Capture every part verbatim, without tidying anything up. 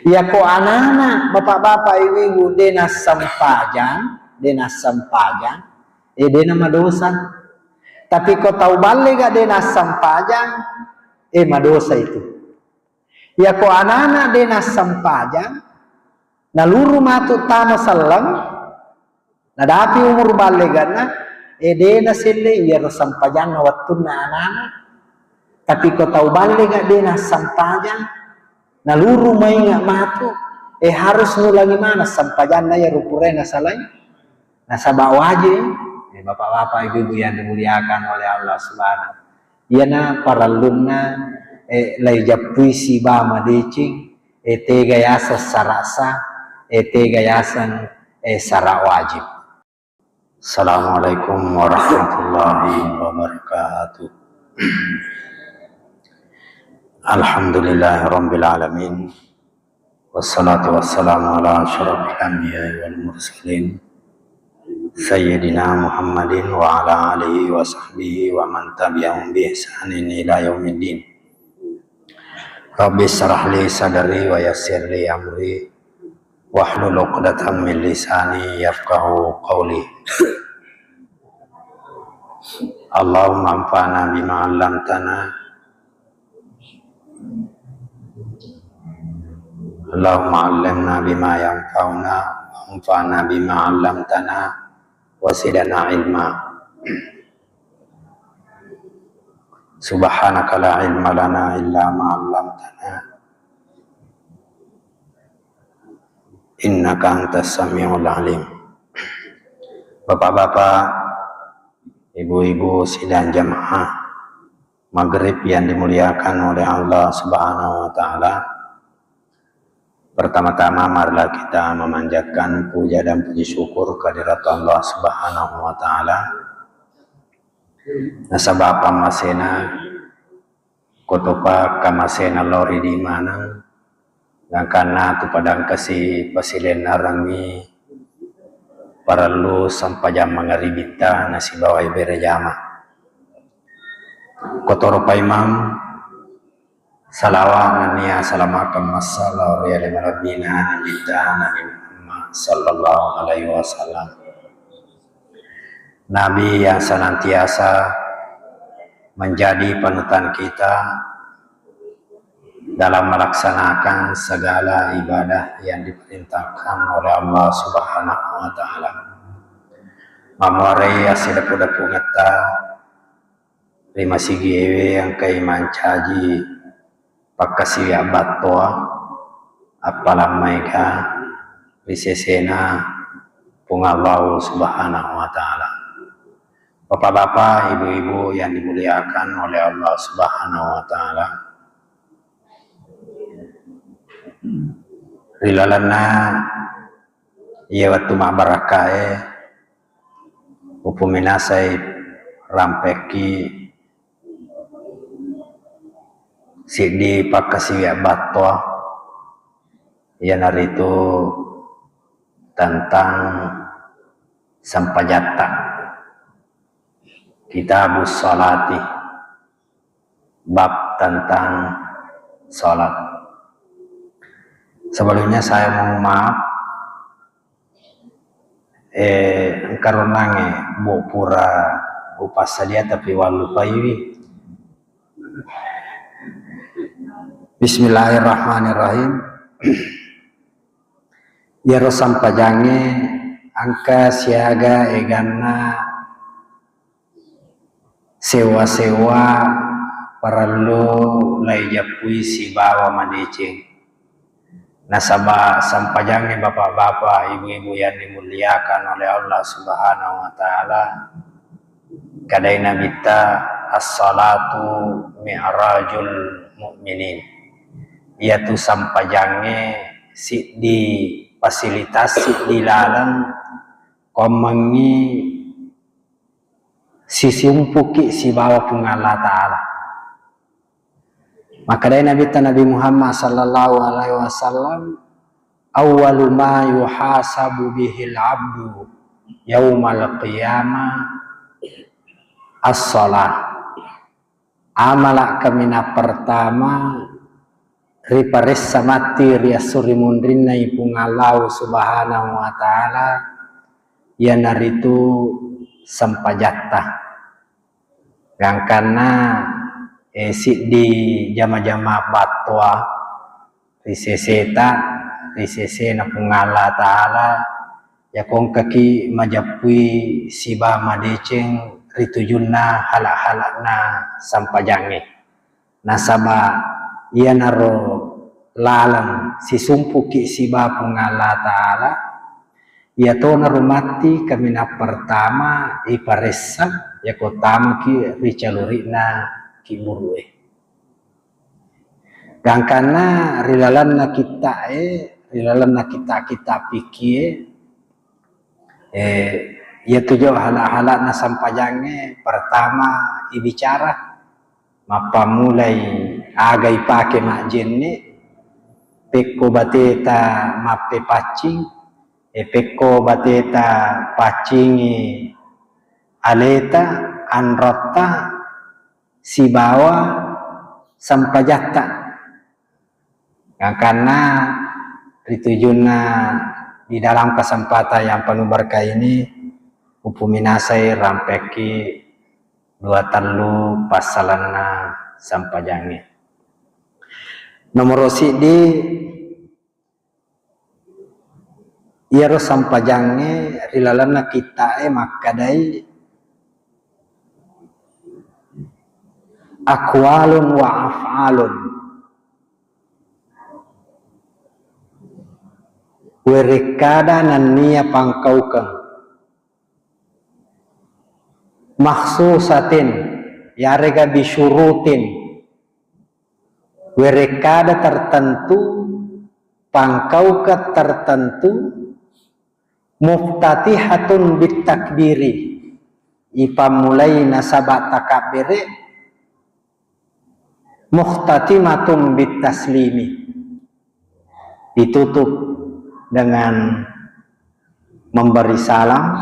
Iyako anana, bapak-bapak, ibu-ibu, de nassempajang, de nassempajang, eh, de namadosa. Tapi ko tau balle ga de nassempajang, eh, madosa itu. Iyako anana de nassempajang, naluru matu tama selleng, nadapi umur balleganna, eh, de naselle iyaro sempajanna wettunna anana. Tapi ko tau ballega de nassempajang, naluru mainga matu, eh, harus nulangi maneng sempajanna iyaro purae nasalai, nasaba wajib. Eh, bapak-bapak, ibu-ibu yang dimuliakan oleh Allah Subhanahu, iyana parellunna, eh, laijappui siba madeceng, eh, tega yaseng sara sah, eh, tega yaseng, eh, sara wajib. Assalamualaikum warahmatullahi wabarakatuh. Alhamdulillahirabbil alamin. Wassalatu wassalamu ala asyrafil anbiya'i wal mursalin, sayyidina Muhammadin wa ala alihi wa sahbihi wa man tabi'ahum bi ihsanin ila yaumiddin. Rabbi israh li sadri wa yassir li amri wahlul uqdatam min lisani yafqahu qawli. Allahumma anfa'na bima 'allamtana. Allahumma 'allimna bima yanfa'una, wanfa'na bima 'allamtana, wa zidna ilma. Subhanaka la ilma lana illa ma 'allamtana, innaka antas samiul alim. Bapak-bapak, ibu-ibu sidang jamaah maghrib yang dimuliakan oleh Allah Subhanahu wa Ta'ala. Pertama-tama, marilah kita memanjatkan puja dan puji syukur kehadirat Allah Subhanahu wa Ta'ala. Nasaba pammasena, kotopa kamasena lao ri idi maneng, gangkanna tu padangkasi pasilennerengngi parellu sempajang mangaribitta nasibawai berejama. Kotoro paimeng, salawat nennia salamakeng massa lao ri ale malebbina Nabitta Nabi Muhammad sallallahu alaihi wasallam. Nabi yang senantiasa menjadi panutan kita dalam melaksanakan segala ibadah yang diperintahkan oleh Allah Subhanahu wa Ta'ala. Mammuarei assideppu-deppungetta ri masigi ewe engkai mancaji pakkasiwiang battoa, appalang maega ri sesena Puang Allah Subhanahu wa Ta'ala. Bapak-bapak, ibu-ibu yang dimuliakan oleh Allah Subhanahu wa Ta'ala, ri lalenna iya wettu mabbarakkae, upuminasai rampekki siddi pakkasiwiang battoa, iyanaritu tentang sempajatta. Kitabus Salati, bab tentang salat. Sebelumnya saya mohon maaf, eh, engka ronnangnge, Bu, pura upassadia tapi wallupaiwi. Bismillahirrahmanirrahim. Iyaro sampajangnge engka siaga eganna sewa-sewa parellu laijappui sibawa madeceng. Nasaba sampajangnge, bapak-bapak, ibu-ibu yang dimuliakan oleh Allah Subhanahu wa Ta'ala, kadai Nabitta, "As-salatu mi'rajul mu'minin." Iyatu sampajangnge siddi fasilitas, siddi laleng kommengngi sisiumpuki sibawa Puang Allah Ta'ala. Makkedai Nabitta Nabi Muhammad sallallahu alaihi wasallam, "Awwalu ma yuhasabu bihil abdu yaumal qiyamah as-shalah." Amala kaminang pertama riparessa matti ri esso ri munrinna i Puang Allahu Subhanahu wa Ta'ala, iyanaritu sempajatta. Gangkanna, eh, siddi jama-jama battoa ri seseta, ri sesena Puang Allah Ta'ala, yakongkaki majappui siba madeceng ri tujunna hala-hala'na sampajangnge. Nasaba iyanaro laleng sisumpuki siba Puang Allah Ta'ala, iyatonaro matti kaminang pertama iparessa, yako tamaki ri caluri'na kiburue. Gangkanna ri lalenna kitta'e, ri lalenna kitta-kitta pikkie, eh, iyatu jo hala-hala'na sampajangnge, pertama ibicara, mappammulai aga ipake majjenne, pekko bateta mappepaccing, eh, pekko bateta paccingi aleta, anrotta, sibawa sampajatta. Gangkanna ri tujunna di dalam kesempatan yang penuh berkah ini, upuminasai rampekki dua tellu passalenna sampajangnge. Nomoro siddi, iyaro sampajangnge ri lalenna kitta'e makkedai aqwalun wa af'alun. Werekkada nennia pangkaukeng. Makhsusatin, yarega bisyurutin. Werekkada tertentu, pangkaukeng tertentu, muftatihatun bittakbiri, ipammulai nasaba takabbere, muhtatimatun bittaslimi, ditutup dengan memberi salam,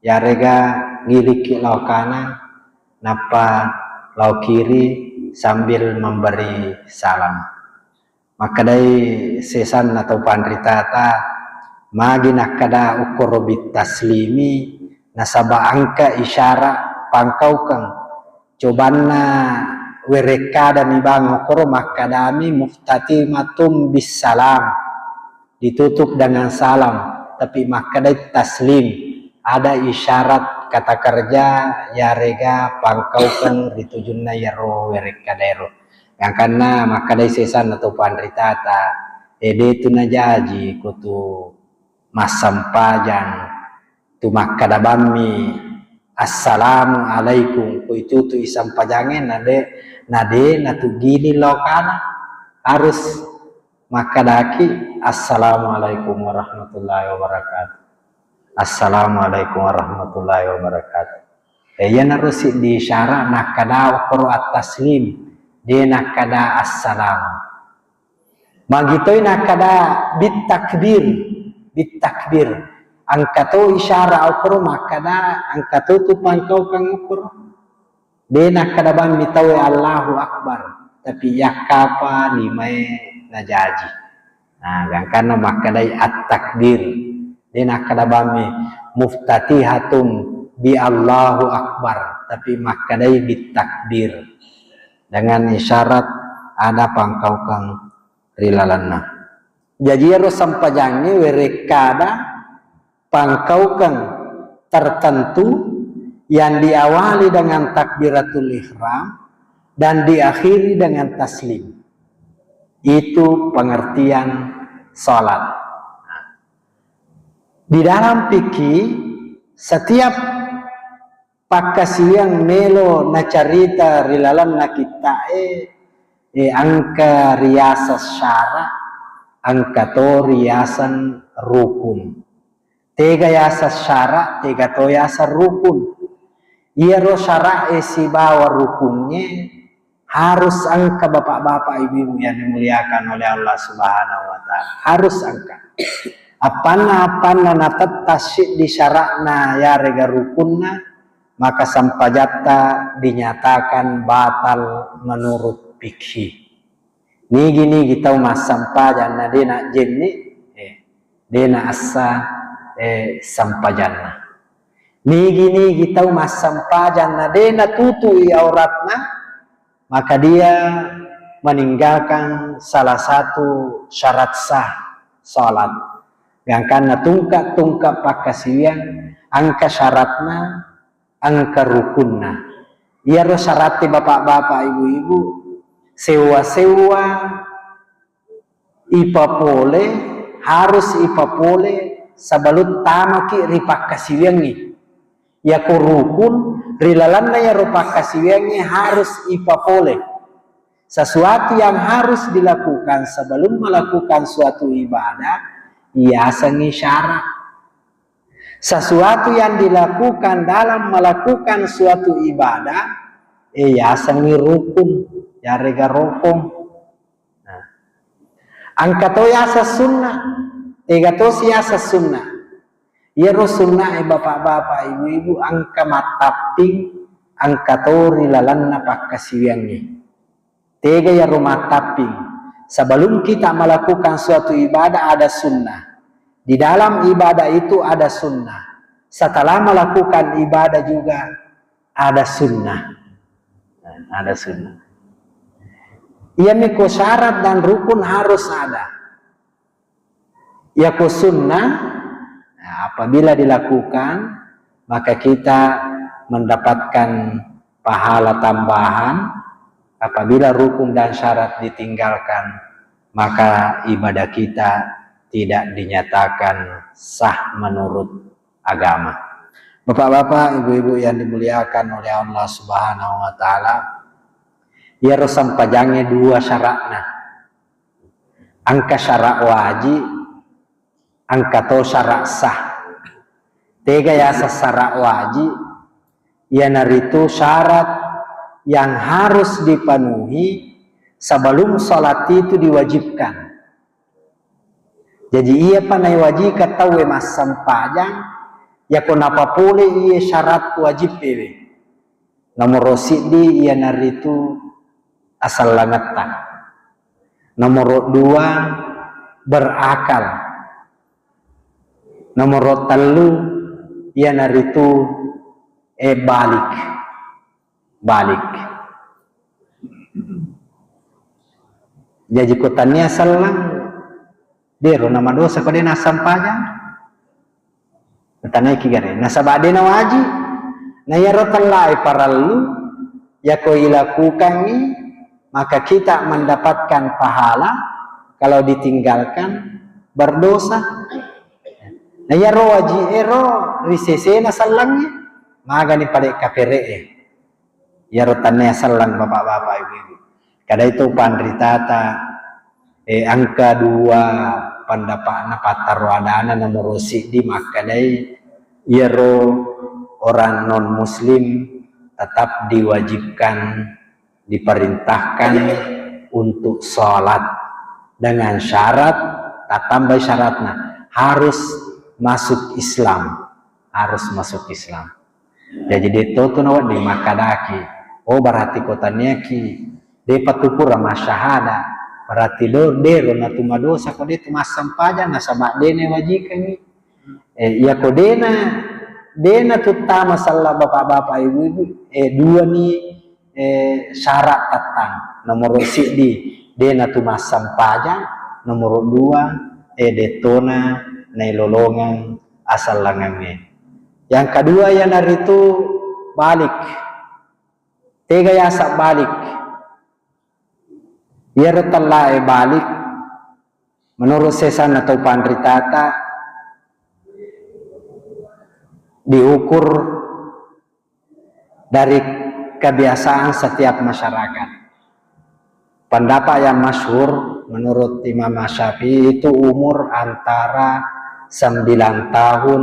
yarega gilikki lao kanan, nappa lao kiri sambil memberi salam. Makkedai sesanna tau panritata, magi nakkeda ukkoro bittaslimi, nasaba engka isyarat pangkaukeng. Cobanna werekkadami bang okkoro makkedami muhtatimatum bissalam, ditutup dengan salam, tapi makkedai taslim, ada isyarat kata kerja yarega pangkaukeng ri tujunna yaro werekkadaero. Gangkanna makkedai sesanna tau panritata, e, de tu najaji ko tu massempajang tu makkeda bammi assalamu alaikum, ko itu tu isampajangnge nade, nade natugili lokana, harus makkedaki assalamualaikum warahmatullahi wabarakatuh. Assalamualaikum warahmatullahi wabarakatuh. E, iyanaro siddi syarat nakkeda okkoro at-taslim, de nakkeda assalam. Magitoi nakkeda bit takbir, bit takbir. Engka to isyarat okkoro makkeda engka to tu pangkaukeng okkoro. De nakkeda bammi tauwe Allahu Akbar, tapi yakkapa limae najaji. Nah, gangkanna makkedai at-takbir. De nakkeda bammi muftatihatum bi Allahu Akbar, tapi makkedai bit takbir. Dengan isyarat ada pangkaukeng ri lalenna. Jaji ero sempajangnge werekkada pangkaukeng tertentu yang diawali dengan takbiratul ihram dan diakhiri dengan taslim. Itu pengertian salat. Di dalam fikih, setiap pakkasiwiang melo nacarita ri lalenna kitta'e, e, engka riaseng syara, engka to riaseng rukun. Tega yaseng syara, tega to yaseng rukun. Iyaro syara'e sibawa rukungnge harus engka, bapak-bapak, ibu-ibu yang dimuliakan oleh Allah Subhanahu wa Ta'ala. Harus engka. Appanna-appanna natetta siddi syara'na yarega rukunna, maka sempajatta dinyatakan batal menurut fikih. Nigi-nigi tau massempajang na de' najjenni, eh, de' naassa, eh, sempajanna. Nigi-nigi tau massempajang na de' natutui auratna, maka dia meninggalkan salah satu syarat sah salat. Gangkanna tungka-tungka pakkasiwiang, engka syaratna, engka rukunna. Iyaro syaratte, bapak-bapak, ibu-ibu, sewwa-sewwa ipapole, harus ipapole sebelum tamaki ri pakkasiwiangngi. Yako rukun, ri lalenna yaro pakkasiwiangngi harus ipapole. Sesuatu yang harus dilakukan sebelum melakukan suatu ibadah, yasengngi syarat. Sesuatu yang dilakukan dalam melakukan suatu ibadah, eh, yasengngi rukun, yarega rokong. Nah. Engka to yaseng sunnah, tega tosi yaseng sunnah. Iyaro sunnah e, bapak-bapak, ibu-ibu, engka mattapping, engka to ri lalenna pakkasiwiangngi. Tega yaro mattapping? Sebelum kita melakukan suatu ibadah ada sunnah. Di dalam ibadah itu ada sunnah. Setelah melakukan ibadah juga ada sunnah. Nah, ada sunnah. Iya miko syarat dan rukun harus ada. Yako sunnah, nah, apabila dilakukan, maka kita mendapatkan pahala tambahan. Apabila rukun dan syarat ditinggalkan, maka ibadah kita tidak dinyatakan sah menurut agama. Bapak-bapak, ibu-ibu yang dimuliakan oleh Allah Subhanahu wa Ta'ala, iyaro sempajangnge dua syaratna. Engka syarat wajib, engka to syarat sah. Tega yaseng syarat wajib? Iyanaritu syarat yang harus dipenuhi sebelum salat itu diwajibkan. Jaji, iyapa naiwajikang tauwe massempajang, yako napapole iye syarat wajib ewe. Nomoro siddi iyanaritu asellangetta. Nomoro dua, berakal. Nomoro tellu iyanaritu, eh, balik. Balik. Jaji ko tania selleng, dero namadosa ko de nassempajang. Tanaiki gare, nasaba de nawaji. Na iyaro tellae parellu, yako ilakukangngi, maka kita mendapatkan pahala, kalau ditinggalkan berdosa. Na iyaro waji ero ri sesena sellengnge, magani pale kapere'e. Iyaro tania selleng, bapak-bapak, ibu-ibu. Kadai to panritata, eh, engka dua pendapatna, pattaro adana, nomoro siddi makkadai, iyaro orang non muslim tetap diwajibkan, diperintahkan untuk sholat dengan syarat, tatambai syaratna, harus masuk Islam, harus masuk Islam. Jaji, de to tu nawedding makkadaki, oh, berarti ko taniaki, de patu pura masyahada, berarti do, dero natu madosa ko de tu massempajang, nasaba de nawajikangngi. Eh, iyako dena, dena tuttama sella, bapak-bapak, ibu-ibu, eh, duani, eh, syarat tattang. Nomoro siddi, dena tu massempajang. Nomoro dua, eh, detona nailolongeng asallangengnge. Yang kedua, iyanaritu balik. Tega yaseng balik? Iyaro tellae balik, menurut sesanna tau panritata, diukur dari kebiasaan setiap masyarakat. Pendapat yang masyhur menurut Imam Syafi'i itu umur antara sembilan tahun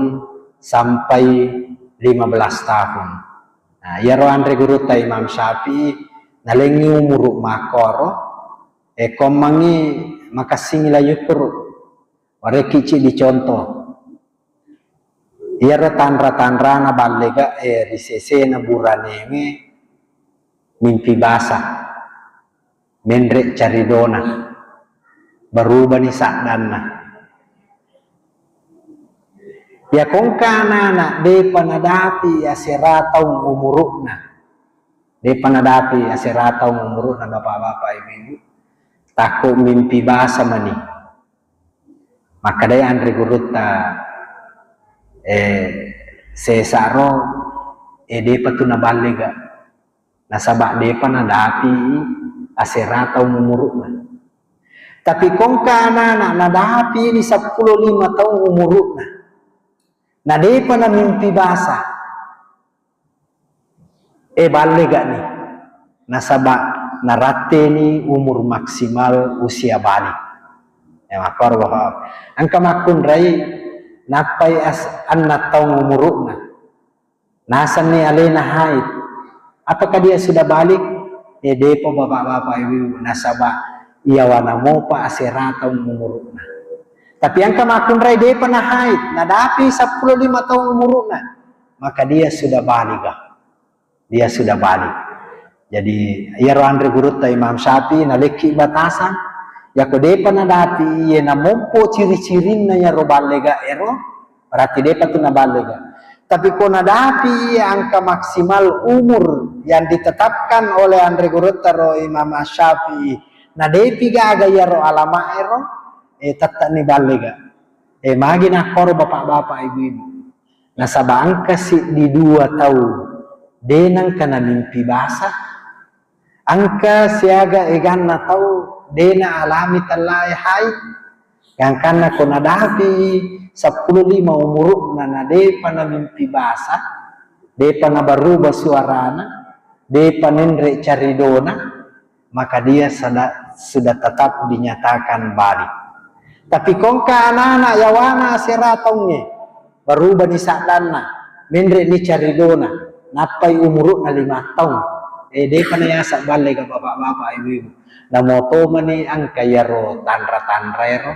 sampai lima belas tahun. Nah, iyaro anre gurutta Imam Syafi'i, nalengngi umuru makkoro, e, kommangngi makessingngi la yukkuru. Warekkici dicontoh. Iyaro tanra-tanrana ballega e ri sesena buranewe mimpi basa. menre caridona, berubani saddanna. Iya kongka anana depa nadapi asera taung umuru'na. Depa nadapi asera taung umuru'na, bapak-bapak, ibu-ibu. Takko mimpi basa mani. Makkedai anre gurutta, eh, sesaro, eh, depa tu naballega. Nasaba depa nadapi asera taung umuru'na. Tapi kongka anana nadapi ni seppulo lima taung umuru'na. Na depa namimpi basa. Eh, ballegani. Nasaba naratteni umur maksimal usia baligh. Ya, makkoro, Bapak. Engka makkunrai nappai as-, anna taung umuru'na. Nasenni alena haid. Apakah dia sudah baligh? Eh, depa, bapak-bapak, ibu-ibu, nasaba iyawana mopa asera taung umuru'na. Tapi engka makkunrai depa na haid, nadapi seppulo lima taung umuru'na, maka dia sudah baligh. Dia sudah baligh. Jadi, iyaro anre gurutta Imam Syafi'i nalekki batasan, yako depa nadapi iye namompo ciri-cirinna iyaro ballega ero, berarti depa tu naballega. Tapi ko nadapi iya angka maksimal umur yang ditetapkan oleh anre gurutta ro Imam Syafi'i, na depi gaga iyaro alama ero, eh, tette ni ballega. Eh, magi nakkoro bapak-bapak, ibu-ibu. Nasaba engka siddi dua tau de nengka namimpi basa, engka siaga eganna tau de naalami tellae haid, gangkanna ko nadapi seppulo lima umuru'na na depa namimpi basa, depa nabaruba suarana, depa nenre caridona, maka dia sada-, sudah tetap dinyatakan baligh. Tapi kongka anana yawana asera taungnge, berubani saddanna, menre ni caridona, nappai umuru'na lima taung. Eh, depa na yasa ballega bapak-bapak, ibu-ibu. Namo tomani engka iyaro tanra-tanra ero.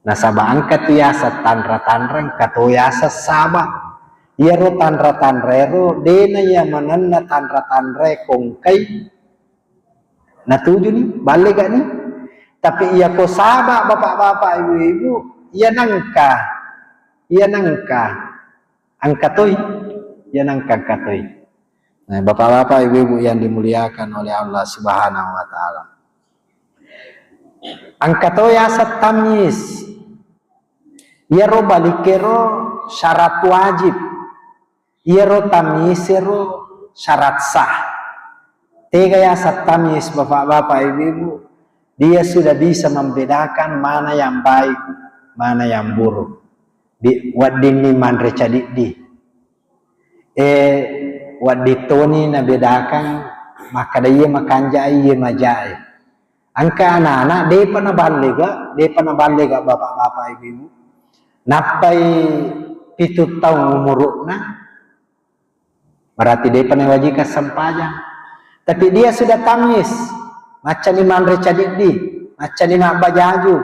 Nasaba engka tu yaseng tanra-tanra, engka to yaseng saba. Iyaro tanra-tanra ero, de na iya manenna tanra-tanra e kongkai natujuni, ballegani. Tapi iyako saba, bapak-bapak, ibu-ibu, iya nengka, iya nengka, engka toi, iya nengka engka toi. Nah, bapak-bapak, ibu-ibu yang dimuliakan oleh Allah Subhanahu wa Ta'ala. Engka to yaseng tamyiz. Iyaro balikkero syarat wajib. Iyaro tamyiz ero syarat sah. Tega yaseng tamyiz, bapak-bapak, ibu-ibu? Dia sudah bisa membedakan mana yang baik, mana yang buruk. Di, weddinni manre cadiddi. Eh, wedding toni nabedakang makkeda iye makanja'e, iye maja'e. Engka anana depa naballega, depa naballega bapak-bapak, ibu-ibu. Nappai pitu taung umuru'na, berarti depa nawajikang sempajang. Tapi dia sudah tamyiz, maccani manre cadiddi, maccani mabbajaju.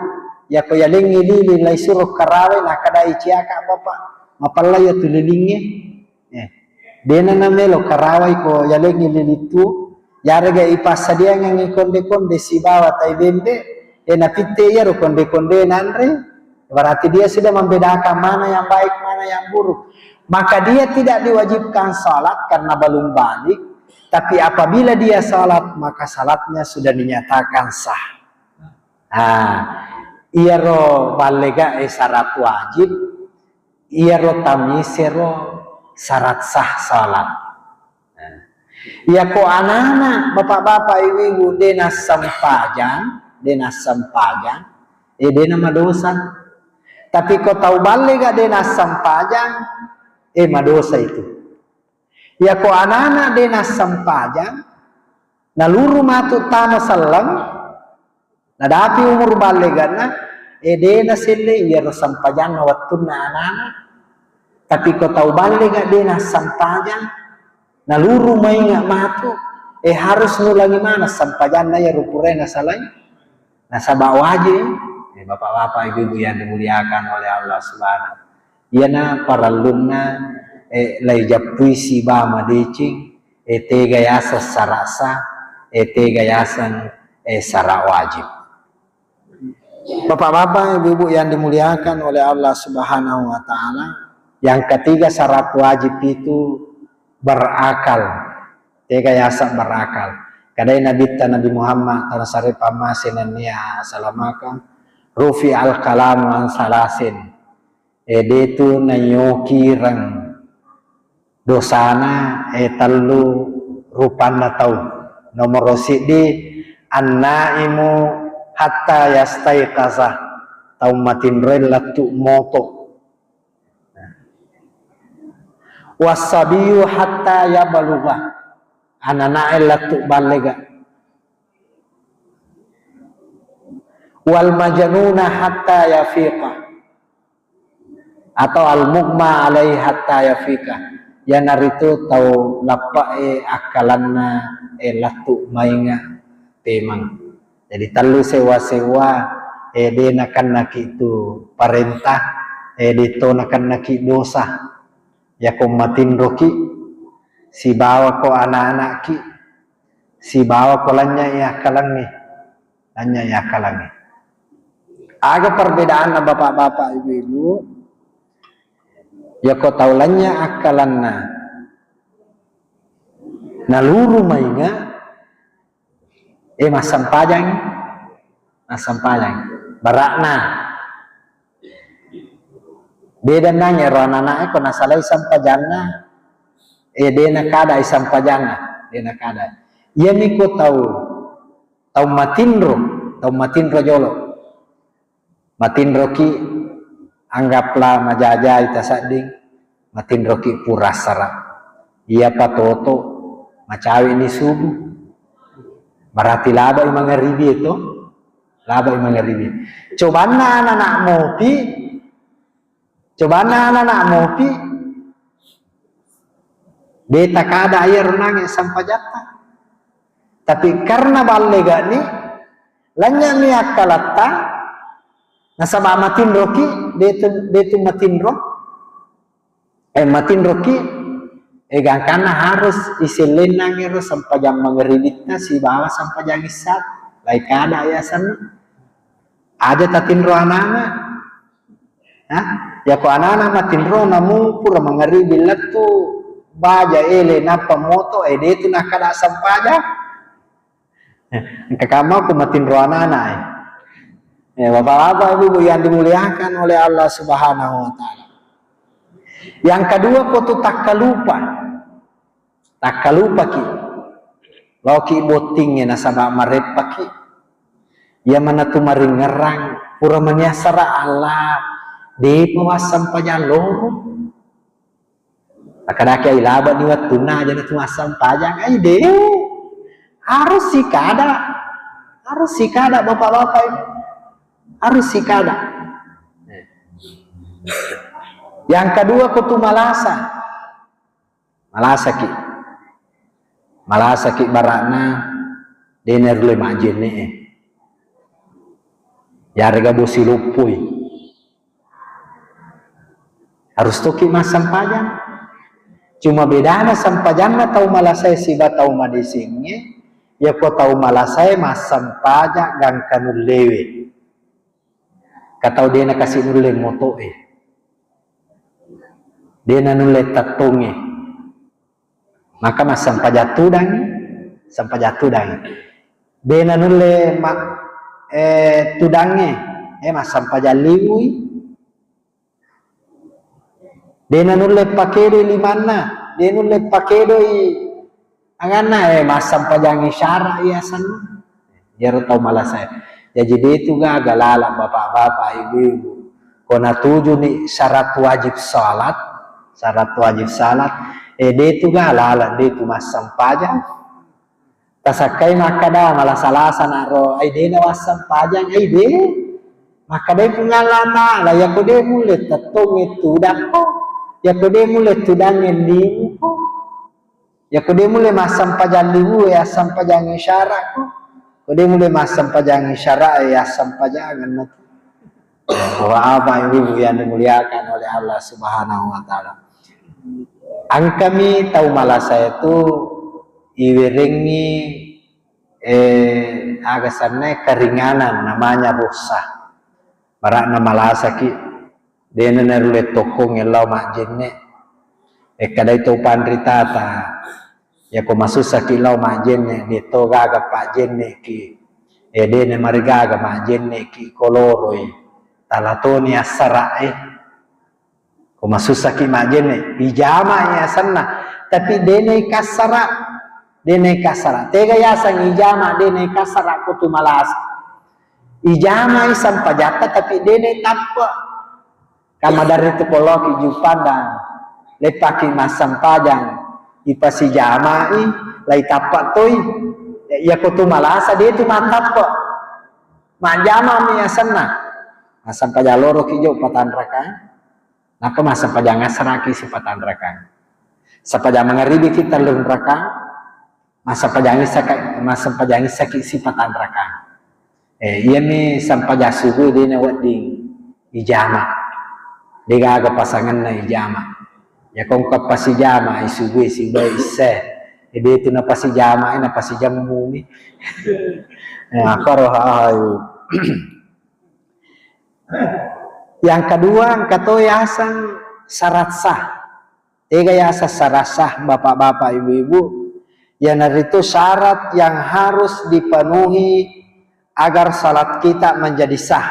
Yako yalengngi lili laisuro karawai, nakadai ciaka bapak, mapella iya tu lilingnge. Eh, dena namelo karawai ko yalengngi lili tu, yarega ipassadiangengngi konde-konde sibawa tai bembe, eh, napitte iyaro konde-konde nanre, berarti dia sudah membedakan mana yang baik, mana yang buruk. Maka dia tidak diwajibkan salat karena belum balik, tapi apabila dia salat, maka salatnya sudah dinyatakan sah. Ah, iyaro ballega e syarat wajib, iyaro tamyiz ero syarat sah salat. Nah, iyako anana, bapak-bapak, ibu-ibu, de nassempajang, de nassempajang, eh, de namadosa. Tapi ko tau ballega de nassempajang, eh, madosa itu. Iyako anana de nassempajang, naluru matu tama selleng, nadapi umur balleganna, eh, de naselle iyaro sempajanna wettunna anana. Tapi ko tau ballega de nassempajang, naluru mainga matu, eh, harus nulangi maneng sempajanna iyaro purae nasalai. Nasaba wajib, eh, bapak-bapak, ibu-ibu yang dimuliakan oleh Allah Subhanahu, iyana parellunna, eh, laijappui siba madeceng, eh, tega yaseng syarat sah, eh, tega yaseng, eh, syarat wajib. Bapak-bapak, ibu-ibu yang dimuliakan oleh Allah Subhanahu wa Ta'ala, yang ketiga syarat wajib itu berakal. Tega yaseng berakal. Kadai Nabitta Nabi Muhammad, tanasarepa mase nennia salamaka, rufi al kalamu an salasin. Eh, de tu naiokireng dosana, eh, tellu rupanna tau. Nomoro siddi, annaimu hatta yastaiqaza, tau matinroe lettu moto. Wassabiyu hatta yabalugha, ananae lettu ballega. Wal majnuna hatta yafiqa, atau al mughma alaihi hatta yafiqa, iyanaritu tau lappe'e akkalanna, eh, lettu mainga pemeng. Jadi tellu sewa-sewa, eh, de nakennaki tu parenta, eh, de to nakennaki dosa. Yako matinroki, sibawa ko anak-anakki, sibawa ko lanynyai akkalangnge, lanynyai akkalangnge. Aga perbedaanna, bapak-bapak, ibu-ibu? Yako tau lanynya akkalanna, naluru mainga, eh, massampajang, massampajang. Barakna. Beda nang ero anak-anak e, ko nasalai sampajanna, eh, de nakadai sampajanna, de nakadai. Iyami ko tau, tau matinro, tau matinro jolo. Matinroki, anggaplah majajai tasadding, matinroki pura sara. Iya patoto, macawini subuh. Berarti labai mangaribi itu, labai mangaribi. Cobanna anak-anak mopi, cobanna anak-anak mopi, de takada iya runange sampajatta. Tapi karena ballegani, lanynyami akkalatta, nasaba matinroki, de tu, de tu matinro, eh, matinroki, eh, gangkanna harus isellennang ero sampajang mangaribitta sibawa sampajang issa, lai kada yasanna. Aja tatinro anana. Hah? Yako anana matinro namu pura mangaribi lettu baja ele nappa moto, eh, de tu nakada sampaja. Eh, engka kamma ko matinro anana, eh. Eh, bapak-bapak, ibu-ibu yang dimuliakan oleh Allah Subhanahu wa Ta'ala. Yang kedua, ko tu takkalupa. Takkalupaki. Laoki bottingnge nasaba mareppaki. Iya manatu maringngerang, pura mania sara Allah, depa wassampajang loro. Akkadaki ai labani wettunna aja natu massampajang, ai de. Harus sikada. Harus sikada, bapak-bapak ini. Harus sikada. Yang kedua, ko tu malasa. Malasaki. Malasaki barakna, de narulle majjenne'e. Yarega bosi loppoi. Harus toki massampajang. Cuma bedana sampajanna tau malasae siba tau madesengnge, yako tau malasae massampajang gangka nullewe. Katau de nakasi nulle moto'e. De nanulle tattongnge. Maka massampajang tudangngi, sampajang tudangngi. De nanulle ma-, eh, tudangnge, eh, massampajang liwui. De nanulle pakedoi limanna, de nulle pakedoi anganna, eh, massampajang isyara iya asenna. Iyaro tau malasae. Jaji de tu gaga laleng bapak-bapak, ibu-ibu. Ko natujuni syarat wajib salat, syarat wajib salat, eh, de tu ga laleng, de tu massampajang. Tasakkai makkada malasa-lasa naro, ai de nawassampajang, ai de. Makkedai Puang Allah Ta'ala, yako de mulle tettongnge tudakko, yako de mulle tudangnge limuko, yako de mulle massampajang liwue, assampajang isyara'ko, ko de mulle massampajang isyara'e, assampajangenna tu. Bapak-bapak, ibu-ibu yang dimuliakan oleh Allah Subhanahu wa Ta'ala. Engkami tau malasa itu iwerengngi Eh, aga sennae keringanan namanya rukhsah. Bara'na malasaki, de'na narulle tokkongnge lao majjenne. Ekkadai to panritata, yako masussaki lao majjenne, de to gaga pajjenneki, eh, de'na marigaga majjenneki, koloroi, tala toni assara'e. Ko masussaki majjenne, ijama'i asenna, tapi de'na ikassara, de'na ikassara. Tega yaseng ijama, de'na ikassara ko tu malasa. Ijama'i sempajatta, tapi de'na itappe. Kamadarri tu poloki Juppandang, leppaki massempajang, ipasijama'i, lai tappe toi. Yako tu malasa, de tu matappe. Majjama'mi asenna. Massempajang loroki jo patanrakang. Nappa massempajang assaraki sipatanrakang. Sempajang mangaribiki tellunrakang. Massempajang issaka-, massempajang issaki sipatanrakang. Eh, iyami sempajang subuh de'na wedding ijama. De'gaga pasangenna ijama. Yako engka pasijama, isubuh, sibawa issae. Eh, de tu napasijama, eh, napasijemmumi. Eh, akkaro hahayu. Yang kedua, engka to yaseng syarat sah. Tega yaseng syarat sah, Bapak-bapak, Ibu-ibu? Iyanaritu syarat yang harus dipenuhi agar salat kita menjadi sah.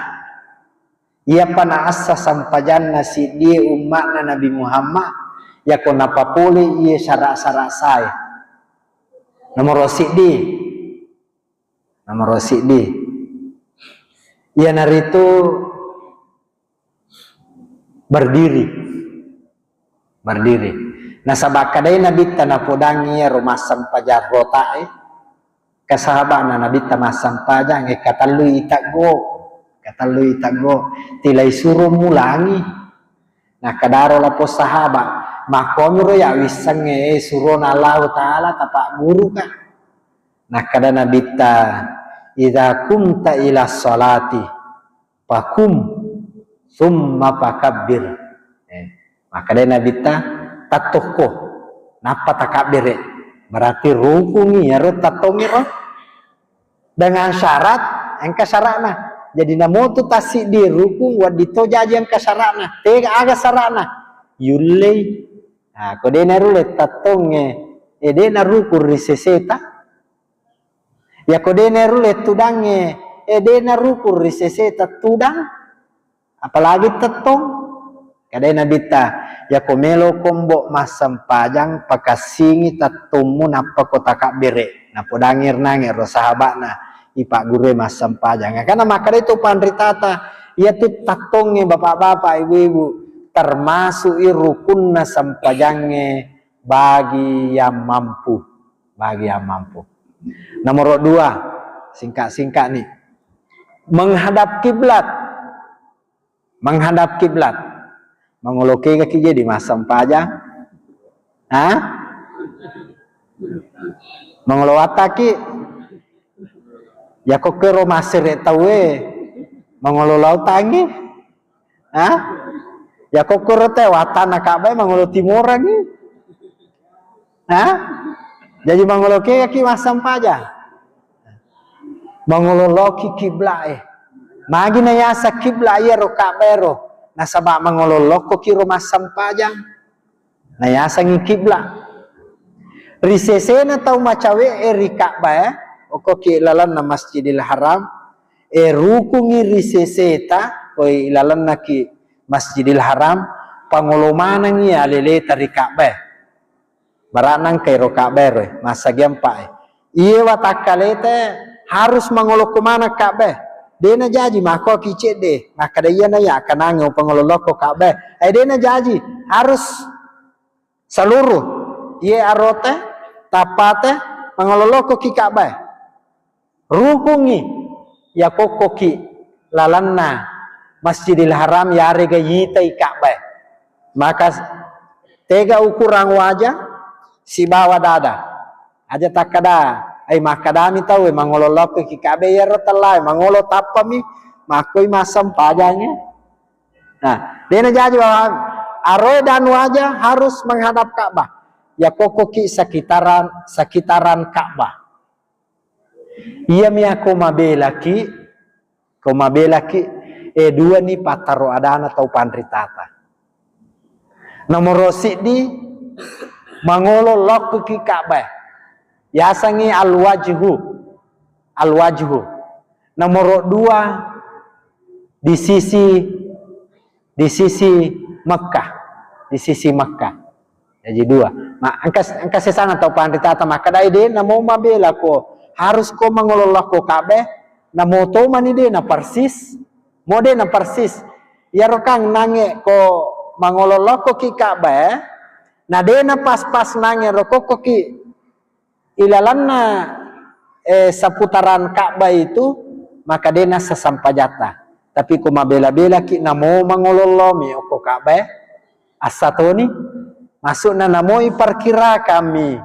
Iyapa naassa sempajanna siddie umma'na Nabi Muhammad, yako napapole iye syarat-syarat sae. Nomoro siddi, Nomoro siddi, iyanaritu berdiri. Berdiri. Nasaba kadai Nabitta napodangi iyaro massempajang rota'e, kasahaba'na Nabitta massempajang, eh, katellui iteggo, katellui iteggo, tilai suro mulangi. Nakkadaro lapong sahaba, makkomiro ya wissengnge, eh, surona Allahu Ta'ala tapagguruka. Nakkada Nabitta, "Idza kumta ila sholati, fakum, tsumma fakabbir." Eh, makkada Nabitta, "Tattokko, nappa takabbere." Berarti rukungi iyaro tattongiro. Dengan syarat, engka syaratna. Jadi namotu tassiddi rukung, wedding to jaji engka syaratna. Tega aga syaratna? Yullei. Nah, ko de narulle tattongnge, eh, de narukung ri seseta. Ya ko de narulle tudangnge, eh, de narukung ri seseta tudang. Apalagi tettong. Kadai Nabitta, yako melo kombo massempajang, pakassingi tettommu nappa ko takabbere. Napodangi ernange ro sahaba'na, ipaggurue massempajang. Karena makkada itu panritata, iyatu tettongnge bapak-bapak, ibu-ibu, termasuk i rukunna sempajangnge bagi yang mampu. Bagi yang mampu. Nomor dua, singkat-singkat nih. Menghadap kiblat. Menghadap kiblat. Mangolo kegaki jadi massempajang? Hah? Mangolo wattaki? Yako kero massere tauwe, mangolo lautangi? Hah? Yako kero te wattana Ka'bah, mangolo timorangi? Hah? Jadi mangolo kegaki massempajang? Mangolo loki kiblae. Magi nayasa kibla iyaro Ka'bah ero? Nasaba mangolo lokkoki ro massempajang. Nayasangi kibla. Ri sesena tau macawe e ri Ka'bah e, okkoki lalenna Masjidil Haram, e rukungi ri seseta, koi lalennaki Masjidil Haram, pangolo manengi aleleta ri Ka'bah e. Bara'na engka ero Ka'bah ero, massagi empa e. Iye watakkaleta harus mangolokko maneng Ka'bah. De najaji makkoki cedde, makkada iyana iya akkanangnge upangololokko Ka'bah. Eh, de najaji, harus seluruh iye arote, tappate, mangololokkoki Ka'bah. Rukungngi yakokkoki lalenna Masjidil Haram yarega yitai Ka'bah. Maka tega ukurang wajah sibawa dada. Aja takkada, ai makkadami tau, "Eh, mangolo lokkoki Ka'bah iyaro tellae, mangolo tappami, makkoi massempajangnge." Nah, dena jaji bahwa aroe dan wajah harus menghadap Ka'bah. Yakokkoki sekitaran, sekitaran Ka'bah. Iyami ako mabelaki, ko mabelaki, eh, duani pattaro adana tau panritata. Nomoro siddi, mangolo lokkoki Ka'bah. Yasengngi al-wajhu. Al-wajhu. Nomoro dua, di sisi, di sisi Mekkah. Di sisi Mekkah. Jaji dua. Ma, engka, engka sesana tau panritata makkedai, de namo mabela ko, harus ko mangolo lokko Ka'bah, namo tomani de na persis, mo de na persis. Iyaro kang nangnge ko mangolo lokkoki Ka'bah, eh, na de na pas-pas nangnge ro kokkoki ilalanna, eh, seputaran Ka'bah itu, maka de na sesampajatta. Tapi ko mabela-belaki namo mangolo lomi okko Ka'bah, eh, assatoni, maksudna namo iperkirakanmi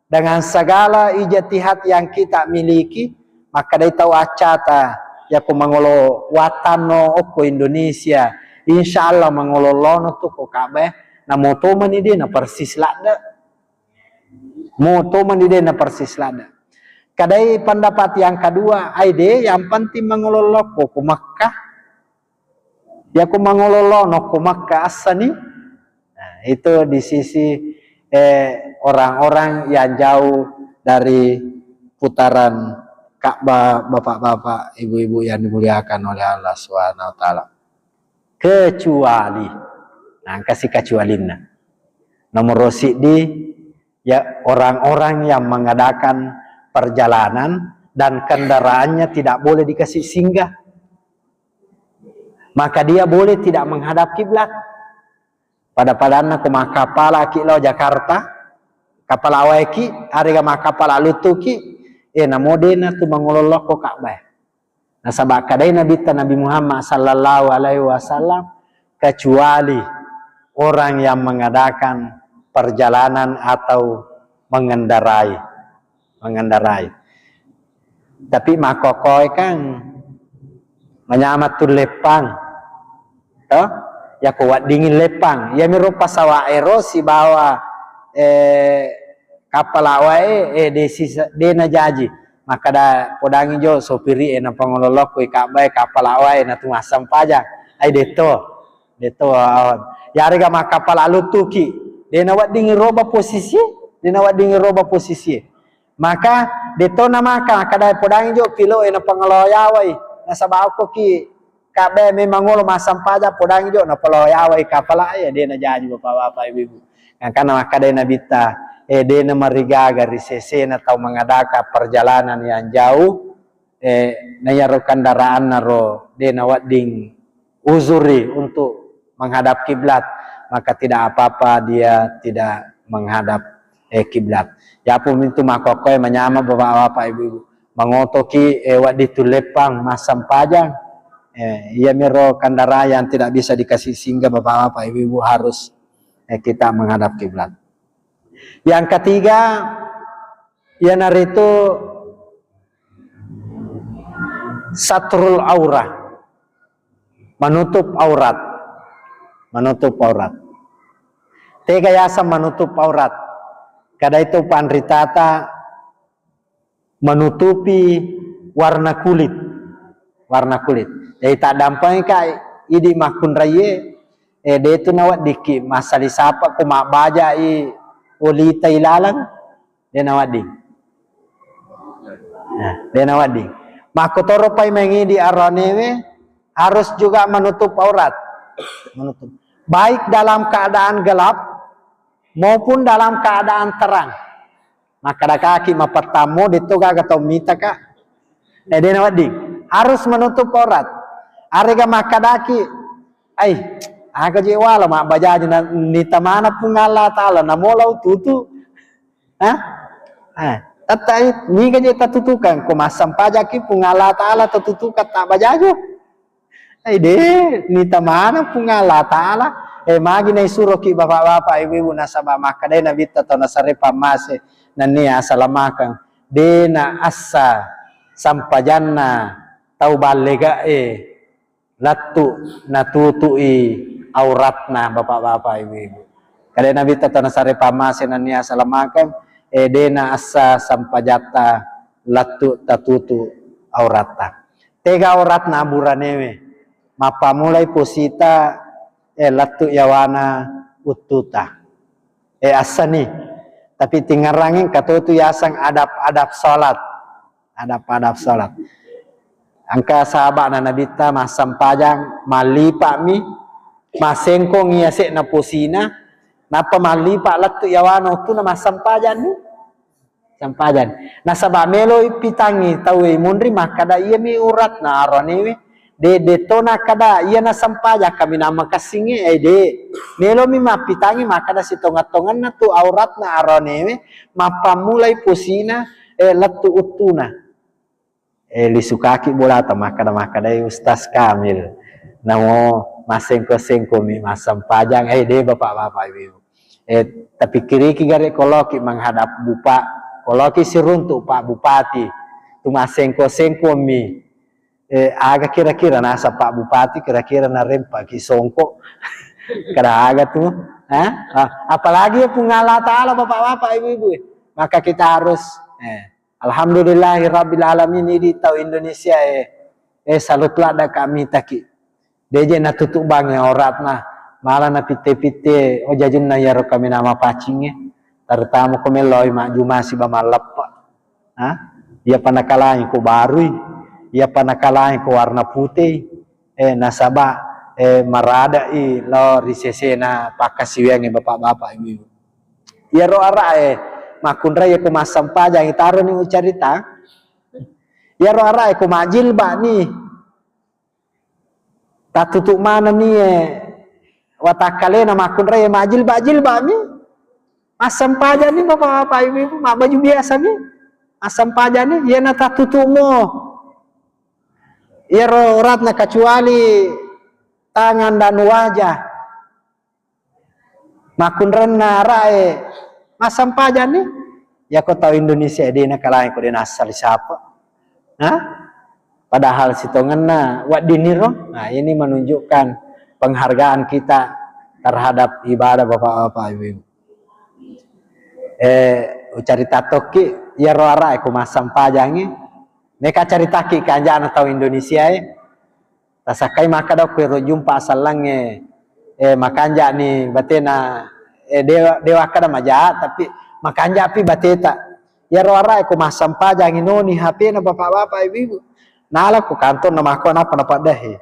dengan segala ijtihad yang kita miliki, makkedai tau accata, yako mangolo wattanno okko Indonesia, insya Allah mangolo lono tu ko Ka'bah, namo tomani de na persis ladde. Mo tomani de na persis ladde. Kadai pendapat yang kedua, ai de, yang penting mangolo lokko ko Mekkah. Yako mangolo lono ko Mekkah assani. Nah, itu di sisi, eh, orang-orang yang jauh dari putaran Ka'bah, bapak-bapak, ibu-ibu yang dimuliakan oleh Allah Subhanahu wa Ta'ala. Kecuali, nah, engkasi kecualinna. Nomor siddi, ya, orang-orang yang mengadakan perjalanan dan kendaraannya tidak boleh dikasih singgah, maka dia boleh tidak menghadap kiblat. Pada-padanna ko makkapalaki lao Jakarta, kapala waeki, arega makkapala luttuki, eh, namo dena tu mangolo lokko Ka'bah. Nasaba kadai Nabitta Nabi Muhammad sallallahu alaihi wasallam, kecuali orang yang mengadakan perjalanan atau mengendarai, mengendarai. Tapi makkokkoe kan manyameng tu leppang, to? Yako weddingngi leppang, iyamiro pasawa ero sibawa, eh, kapala wae, eh, de sisa, de najaji. Makkeda podangi jo sopiri e, napangolo lokko i Ka'bah e, kapala wae natu massempajang. Ai deto, deto awan. Yarega makkapala luttuki, de naweddingngi roba posisi, de naweddingngi roba posisi. Maka deto namaka, makkeda podangi jo pilo e, napangolo yawai. Nasaba okkoki Ka'bah e memang olo massempajang, podangi jo napalo yawai kapala e, de najaji bapak-bapak, ibu-ibu. Gangkanna makkeda Nabitta, eh, de namarigaga ri sesena tau mengadakan perjalanan yang jauh, eh, na iyaro kendaraanna ro de nawedding uzuri untuk menghadap kiblat, maka tidak apa-apa dia tidak menghadap, eh, kiblat. Yapo mintu makkokkoe manyameng bapak-bapak, ibu-ibu. Mangotoki, eh, wedding tu leppang massempajang. Eh, iyamiro kendaraan yang tidak bisa dikasih singgah bapak-bapak, ibu-ibu, harus, eh, kita menghadap kiblat. Yang ketiga, iyanaritu satrul aurah, menutup aurat, menutup aurat. Tega yaseng menutup aurat? Kada itu panritata menutupi warna kulit, warna kulit. Jadi taddampengika idi makkunraie, eh, de tu naweddikki massali sapa ko mabbajai olita ilaleng, de nawedding. Nah, de nawedding. Makkotoro pai mengidi aranewe harus juga menutup aurat. Menutup. Baik dalam keadaan gelap maupun dalam keadaan terang. Makkadakaki mapattammo, detto gaga tau mitaka. Eh, de nawedding. Harus menutup aurat. Arega makkadaki, ai, aga je wala mabbajaji na, nitamana Puang Allah Ta'ala, namolau tutu. Hah? Eh, tettai, niga je tatutukang, ko massempajaki Puang Allah Ta'ala tatutukang tabbajajo. Ai de, nitamana Puang Allah Ta'ala. Eh, magi naisuroki bapak-bapak, ibu-ibu, nasaba makkadai Nabitta tau nasare pammase nennia asalamakeng. De na assa sampajanna tau ballegae lattu natutui auratna bapak-bapak, ibu-ibu. Kadai Nabitta tau nasare pammase nennia asalamakeng, eh, de na assa sampajatta lettu tatutu auratta. Tega auratna buranewe, mappamulai posita, eh, lettu yawana uttuta. Eh, assani. Tapi tingerrangi engka totu yaseng adab-adab salat. Adab-adab salat. Engka sahaba'na Nabitta massempajang, mallipa'mi, massengkongi yase'na posina, nappa mallipa lettu yawana uttuna massempajanni. Sempajang. Nasaba melo ipitangi tauwe munri makkada iyami uratna aranewe. De, de to nakkada iya nasempajang kaminang makessingnge, eh, de. Melomi mappitangi makkada sitongeng-tongenna tu auratna aranewe, mappammulai posina, eh, lettu uttuna. Eh, lisukaki bolata makkada-makkadai Ustaz Kamil. Namo massengko-sengkomi massempajang, eh, de, bapak-bapak, ibu-ibu. Eh, tapikkiriki gare koloki menghadap bupa, koloki siruntuk Pak Bupati, tu massengko-sengkomi. Eh, aga kira-kira nasa Pak Bupati, kira-kira narempaki songko. Kada aga tu, eh? Ah, apalagi ya Puang Allah Ta'ala, bapak-bapak, ibu-ibu, eh. Maka kita harus, eh, Alhamdulillahi Rabbil Alamin, idi tau Indonesia, eh. Eh, salut ladda kami taki. Deje natutubangngi auratna, mala napitte-pitte ojajunna iyaro kaminang mapaccingnge, terutama ko melloi majjuma siba malleppe. Ha? Iyapa nakalangi ko barui, iyapa nakalangi ko warna putei, eh, nasaba, eh, maradai lao ri sesena pakkasiwiangnge bapak-bapak, ibu-ibu. Iyaro ara'e makkunrai ko massempajang, itaroni ucarita. Iyaro ara'e ko majilba'ni. Tattutu manenni, eh, watakkalena makkunrai majilba-jilba'mi. Massempajanni bapak-bapak, ibu-ibu, mabbaju biasami. Massempajanni, iyana tattutu'mo. Iyaro uratna kecuali tangan dan wajah. Makkunrenna ara'e massempajanni, yako tau Indonesia de nakalangi ko de nassali sapa. Ha? Padahal sitongenna weddiniro. Nah, ini menunjukkan penghargaan kita terhadap ibadah bapak-bapak, ibu-ibu. Eh, ucarita tokki, iyaro ara'e ko massempajangi, meka caritaki kanjana tau Indonesia e. Tasakkai makkada okko ero jumpa asallangnge, eh, makanja'ni batena, eh, dewa, dewa kada maja, tapi makanja'pi bateta. Iyaro ara'e ko massempajangi noni H P-na bapak-bapak, ibu-ibu. Nala ko kantor na makko napa napaddahi.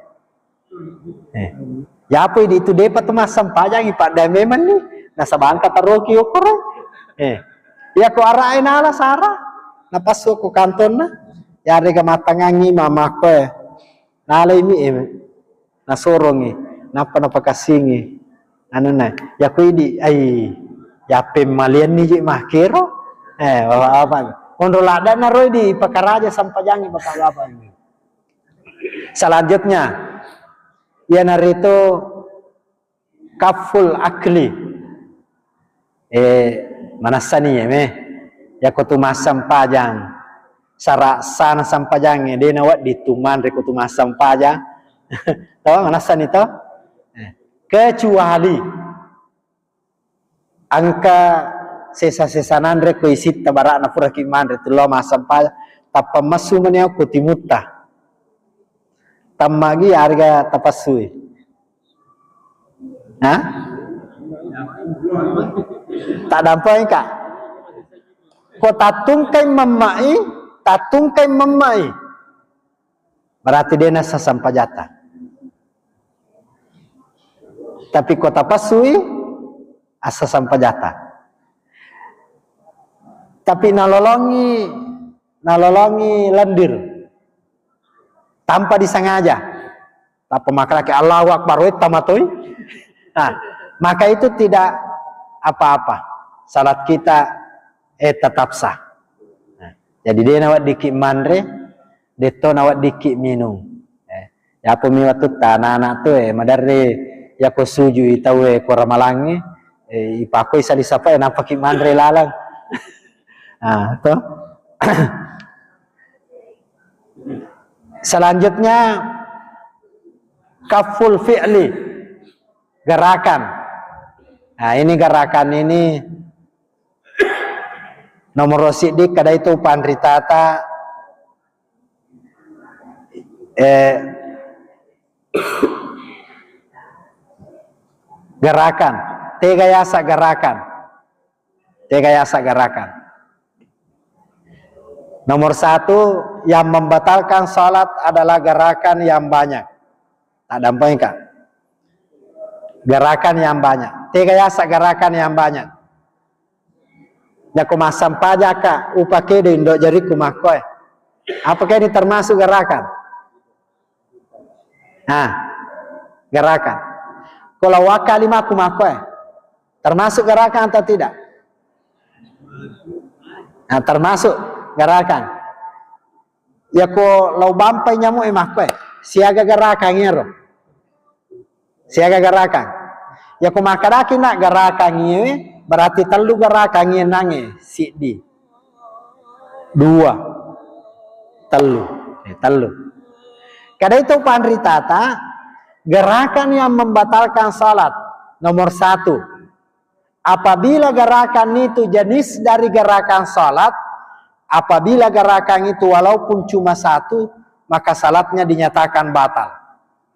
Eh. Yapoi di itu depa tu massempajangi padda memang ni. Nasaba engka taroki okoro. Eh. Iya ko ara'e nala sara. Napassu ko kantorna. Yarega mattangangi mamakko, eh. Nalaimi, eh, nasorongi, nappa napakassingi. Anunna, yako idi, ai, yapeng malianni je makkero. Eh, bapak-bapak. Onro ladda naro idi pakaraja sampajangi bapak-bapak ini. Selanjutnya, iyanaritu kaful akli. Eh, manassani ya, me. Yako tu massempajang, sara sana sampajangnge, de nawedding tu manre ko tu massempajang. Tahu, manassani to? Eh, kecuali engka sesa-sesa nanre ko isitta bara'na puraki manre tu lo massempajang, tappa messu mani ko timutta. Tammagi arga tapassui. Ha? Tak dampeng, Kak. Ko tattungkai memma'i, tattungkai memma'i. Berarti de nassa sampajata. Tapi ko tapassui, assa sampajata. Tapi nalolongi, nalolongi lendir. Tanpa disengaja. Tappa makalaki Allahu Akbar, wetta matoi. Nah, maka itu tidak apa-apa. Salat kita, eh, tetap sah. Nah, jadi de naweddikki manre, detto naweddikki minung. Eh, yapo mi wattutta anak-anak tu, eh, maderri yako sujui tauwe ko ramalangnge, eh, ipakoi sali sapae, nampaki manre laleng. Ah, to. Selanjutnya, kaful fi'li, gerakan. Nah, ini gerakan ini nomor siddi kada itu panritata Eh, gerakan. Tega yasa gerakan. Tega yasa gerakan. Nomor satu, yang membatalkan salat adalah gerakan yang banyak. Tak dampengka. Gerakan yang banyak. Tega yasa gerakan yang banyak. Jako massempajaka, upakede indo jariku makkoe. Apakah ini termasuk gerakan? Nah, gerakan. Kalau wakka limaku makkoe, termasuk gerakan atau tidak? Nah, termasuk gerakan. Yako lao bampai nyamuk e makkoe, siaga gerakan ero. Siaga gerakan. Yako makkadaki na gerakan iye, berarti tellu gerakan iye nange, siddi. Dua. Tellu. Eh, tellu. Kada itu panritata, gerakan yang membatalkan salat. Nomor satu. Apabila gerakan itu jenis dari gerakan salat, apabila gerakan itu walaupun cuma satu, maka salatnya dinyatakan batal.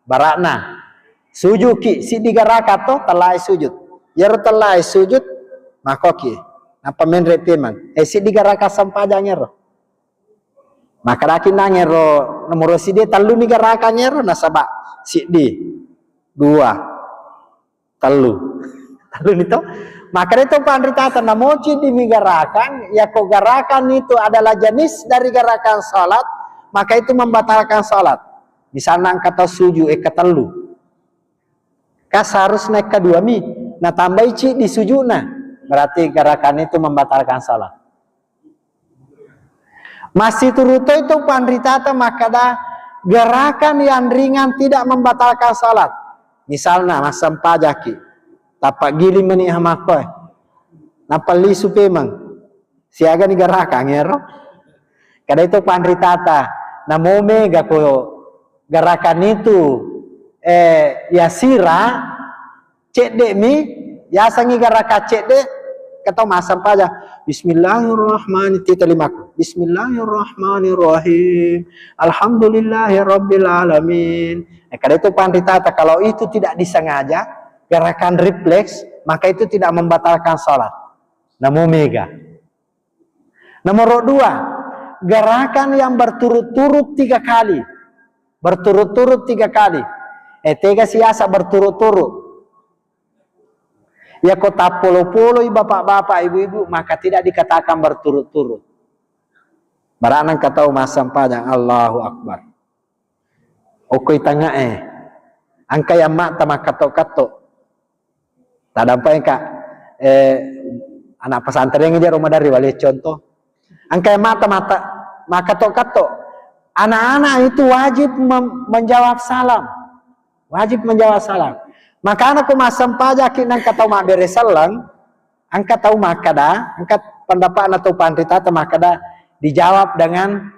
Barakna, sujuki, siddi gerakan to, tellae sujud. Yero tellae sujud, makoki. Nappa menre pemang. Eh, siddi gerakan sempajang ero. Makkadaki nangero nomoro siddi, telluni gerakan ero, nasaba siddi, dua, tellu. Telluni to. Makkada to panritata, namoci dimi gerakan, yako gerakan itu adalah jenis dari gerakan salat, maka itu membatalkan salat. Misalnya engka tau sujud, eh, ketellu. Kan seharusnya kedua mi, natambai ciddi sujudna. Berarti gerakan itu membatalkan salat. Masih turuto itu panritata makkada gerakan yang ringan tidak membatalkan salat. Misalnya, massempajaki, tappa giling meni hamakkoe, nappa lisu pemang. Siaga ni gerakan ero? Kada itu panritata, namo mega ko gerakan itu, eh, yasira, cedde mi, yasengngi gerakan cedde, ketau massempajang. Bismillahirrahmanirrahim. Tita limaku. Bismillahirrahmanirrahim. Alhamdulillahirabbil alamin. Eh, kada itu panritata, kalau itu tidak disengaja, gerakan refleks, maka itu tidak membatalkan salat. Namo mega. Nomor dua, gerakan yang berturut-turut tiga kali. Berturut-turut tiga kali. Eh, tega siasa berturut-turut. Yako tappolo-poloi bapak-bapak, ibu-ibu, maka tidak dikatakan berturut-turut. Barakna engka tau massempajang, Allahu Akbar. Okkoi tangae. Engka yang matta makkatto-katto. Tadampai engka, eh, anak pesantren dia Ramadan riwale contoh. Engka yang matta-matta makkatto-katto. Anak-anak itu wajib mem-, menjawab salam. Wajib menjawab salam. Makana ko massempajaki nengka tau mabbere selleng, engka tau makkada, engka pendapatna tau panritata makkada, dijawab dengan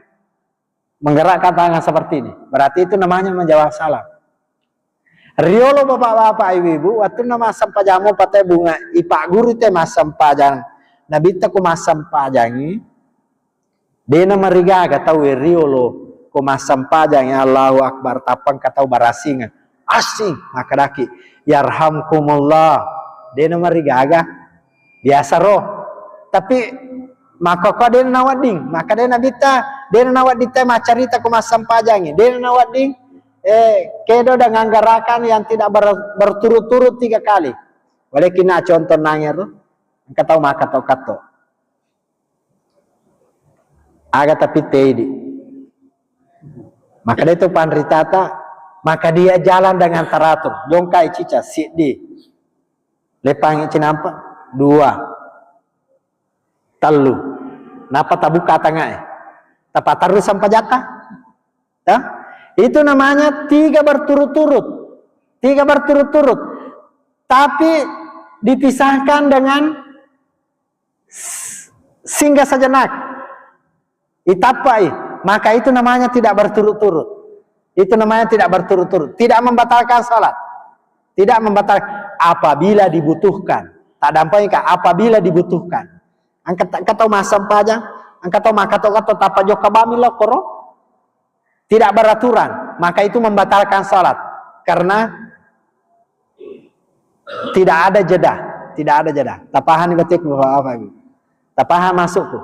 menggerakkan tangan seperti ini. Berarti itu namanya menjawab salam. Riolo bapak-bapak, ibu-ibu, wattunna massempajang mo pate bunga, ipagguru te massempajang. Nabitta ko massempajangi, dena marigaga tau e riolo ko massempajangi Allahu Akbar, tappa engka tau barasingeng. Asing, makkadaki, "Yarhamkumullah." Dena marigaga. Biasa ro. Tapi makkokko dena nawedding, makkada Nabitta, dena nawedding te maccarita ko massempajangi, dena nawedding, eh, kedo dengan gerakan yang tidak ber-, berturut-turut tiga kali. Boleh kina contoh nangero, engka tau makkatto-katto. Aga tapi tedi. Makkada itu panritata, maka dia jalan dengan teratur. Jongkai cica, siddi. Lepangi cinampa, dua, tellu. Napa tabuka tangae? Tapaterru sampajatta? Ya? Itu namanya tiga berturut-turut. Tiga berturut-turut. Tapi dipisahkan dengan s-, singgah sejenak. Itappai, maka itu namanya tidak berturut-turut. Itu namanya tidak berturut-turut. Tidak membatalkan salat. Tidak membatalkan apabila dibutuhkan. Tadampai ka, apabila dibutuhkan. Engka, engka tau massempajang, engka tau makkatto-katto tappa jokka bami lokkoro. tidak beraturan, maka itu membatalkan salat karena tidak ada jeda, tidak ada jeda. Tapahani batikku, Bapak-bapak, Ibu? Tapaham maksudku?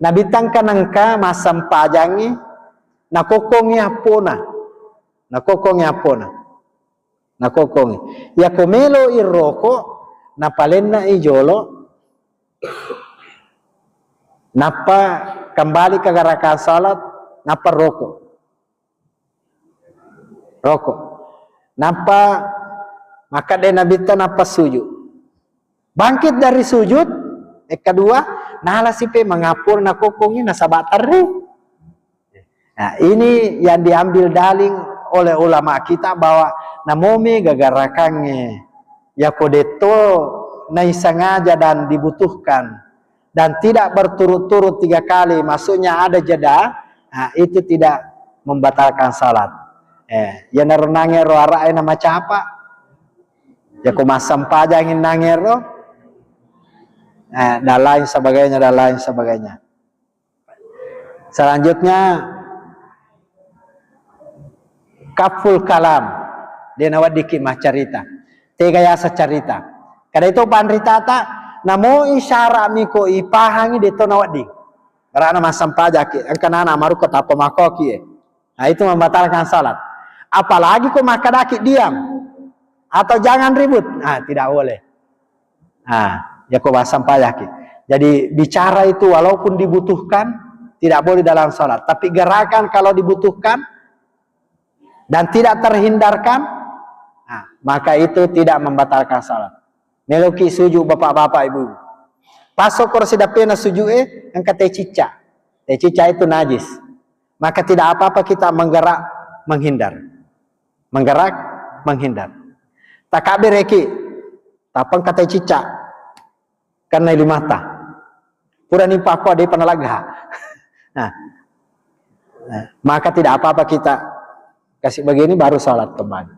Nabitta engka nengka massempajangngi, nakokkongngi appona, nakokkongngi appona, nakokkongngi. Yako melo iroko, napalenna i jolo, nappa kembali ke gerakan salat, nappa roko. Roko. Nappa makkeda Nabitta, nappa sujud. Bangkit dari sujud, yang kedua, nala sipe mengapur nakokkongngi nasaba terri. Nah, ini yang diambil dalil oleh ulama kita bahwa namomi gagarakangnge, yako detto naisengaja dan dibutuhkan dan tidak berturut-turut tiga kali, maksudnya ada jeda, nah, itu tidak membatalkan salat. Eh, ya naronange ro ara ena macapa, ya ko massempajang innangero, eh, dan lain sebagainya, dan lain sebagainya. Selanjutnya, kaful kalam. De naweddikki maccarita. Tega yaseng carita. Kada itu panritata, namo isyarat miko ipahangi, de to nawedding. Karena massempajaki, engka nana maruko tappa makoki e. Nah, itu membatalkan salat. Apalagi ko makkadaki diam atau jangan ribut. Nah, tidak boleh. Nah, ya ko massempajaki. Jadi bicara itu walaupun dibutuhkan, tidak boleh dalam salat. Tapi gerakan kalau dibutuhkan dan tidak terhindarkan, nah, maka itu tidak membatalkan salat. Meloki sujud, bapak-bapak, ibu-ibu. Pas okor sidappena sujud e, engka teh cicca. Teh cicca itu najis. Maka tidak apa-apa kita menggerak, menghindar. Menggerak, menghindar. Takabbereki, tappa engka teh cicca. Kennai limata. Purani pakko de panalagga. Nah. Nah, maka tidak apa-apa kita kasih begini baru salat kembali.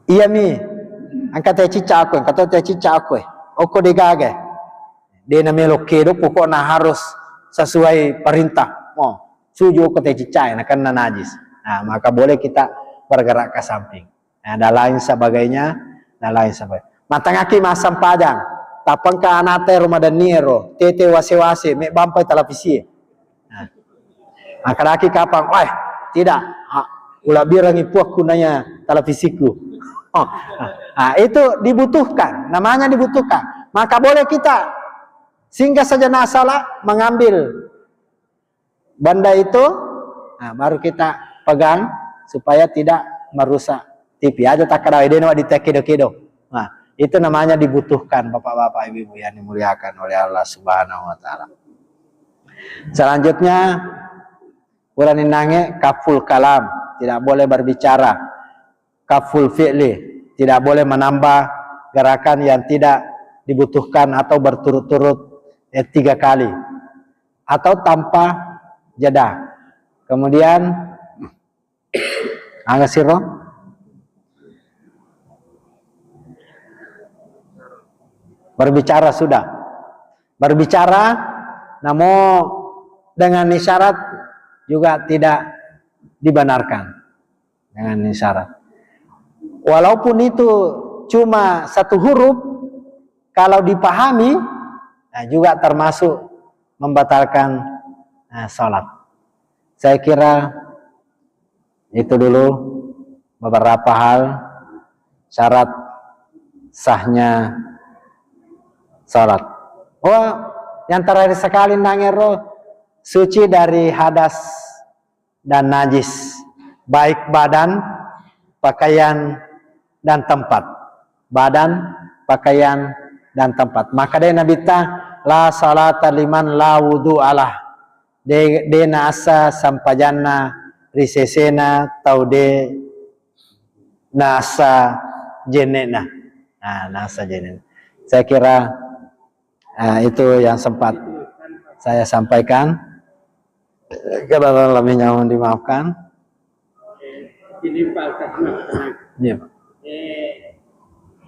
Iya mi, engka teh cicca aku, engka teh cicca aku. Oko de gaga. De namelo kedo, pokokna harus sesuai perintah. Oh, sujud oko teh cicca, nakenna najis. Nah, maka boleh kita bergerak ke samping. Nah, dan lain sebagainya, dan lain sebagainya. Matangaki massempajang, tappa engka anate ro madenni ero, tete wase-wase, me bampai televisi. Nah, makkadaki kapang, "Wah, tidak, ha, ulabbirangi puakku naya televisiku." Oh, nah, itu dibutuhkan, namanya dibutuhkan. Maka boleh kita singgah sejenak salat, mengambil benda itu, nah, baru kita pegang supaya tidak merusak T V. Aja takkadai, de nawedding tekkedo-kedo. Nah, itu namanya dibutuhkan, bapak-bapak, ibu-ibu yang dimuliakan oleh Allah Subhanahu wa Ta'ala. Selanjutnya, purani nange kaful kalam, tidak boleh berbicara. Kaful fi'li, tidak boleh menambah gerakan yang tidak dibutuhkan atau berturut-turut, eh, tiga kali atau tanpa jeda. Kemudian, aga siro? Berbicara sudah. Berbicara, namo dengan isyarat juga tidak dibenarkan. Dengan isyarat. Walaupun itu cuma satu huruf, kalau dipahami, nah, juga termasuk membatalkan, nah, salat. Saya kira itu dulu beberapa hal syarat sahnya salat. Oh, yang terakhir sekali nangero, suci dari hadas dan najis, baik badan, pakaian, dan tempat. Badan, pakaian, dan tempat. Maka de Nabitta, "La salata liman la wudu'alah." De, de naassa sampajanna ri sesena tau de naassa jenne'na. Nah, naassa jenne'na. Saya kira, ah, itu yang sempat saya sampaikan. Kalau lebihnya mohon dimaafkan. Jadi, Pak Ustaz, maaf, tenang. Iya, Pak. Eh,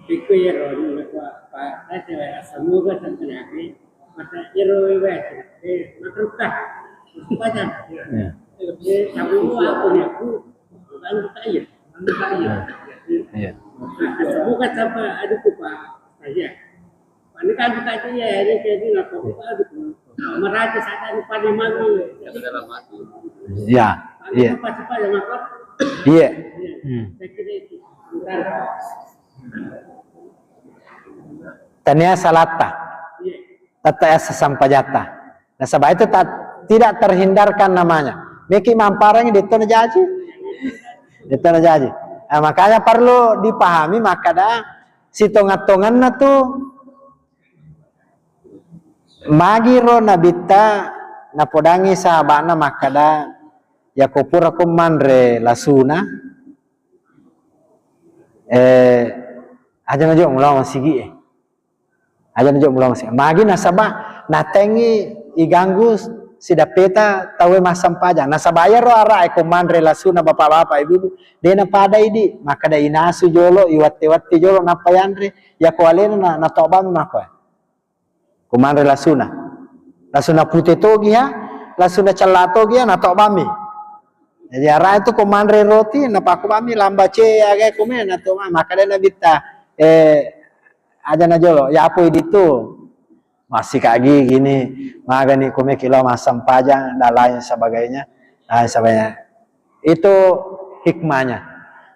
iko iyaro, Pak, Pak, saya semoga sampai nanti, masa iro, eh, makruh kah? Iya. Iya. Iya. Semoga sampai ada kupa. Iya, iya. Iya. Hmm. Tania salata. Tata asa sampajatta. Nasaba itu tak, tidak terhindarkan namanya. Meki mampareng detto najaji. Detto najaji. Nah, makanya perlu dipahami makkada sitonga-tonganna tu Magiro nabitta napodangi sahaba'na makkada, yako purako manre lasuna, eh, aja najo mulao masigi e. Aja najo mulao masigi. Magi nasaba natengi iganggu sidappeta tauwe massempajang. Nasaba iyaro ara e ko manre lasuna bapak-bapak ibu-ibu, de napada idi, makkada inasu jolo, iwatte-watte jolo nappa yanre, yako alena na, natobang mako. Ko manre lasuna. Lasuna pute togi ha, lasuna cella togi ha, natobami. Jadi ara itu ko manre roti, napakobami lambace aga ko me, natobami. Makkada nabitta, eh, aja najolo, yapo idi tu. Masih kagi gini, magani ko me kilo massempajang dan lain sebagainya, lain sebagainya. Itu hikmahnya.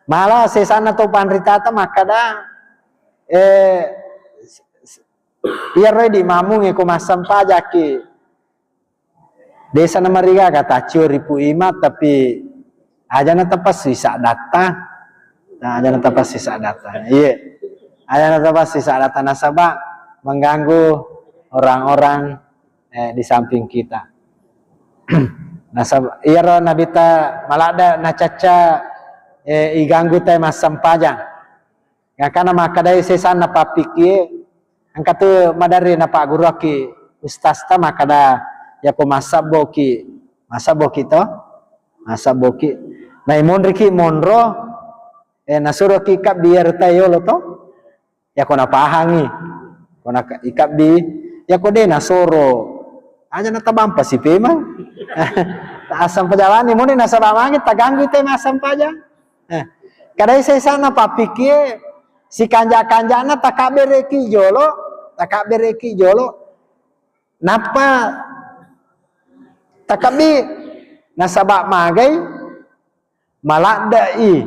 Malah sesana to panritata makkada, eh, iyaro di mamunge ko massempajaki. Desa namarigaga taccio ripu ima, tapi aja natapassu isadatta. Nah, aja natapassu isadatta. Iya. Aja natapassu isadatta nasaba mengganggu orang-orang, eh, di samping kita. Nasaba iyaro nabitta maladda nacacca, eh, iganggu tai massempajang. Gangkanna makkadai sesanna pappikie, engka tu maderri napagguruakki ustazta makkada, yako massabboki, massabboki to? Massabboki. Naimonriki monro, eh, nasuroki kabbi iyaro tae yolo to? Yako napahangi, ko na ikabbi, yako de nasoro, aja natabampa si pemang. Assampajawani moni nasaba magi taganggui te massempajang. Eh, kadai sesana pappikie, sikanja-kanjana takabbereki jolo, takabbereki jolo. Nappa takabbi nasaba magai maladde'i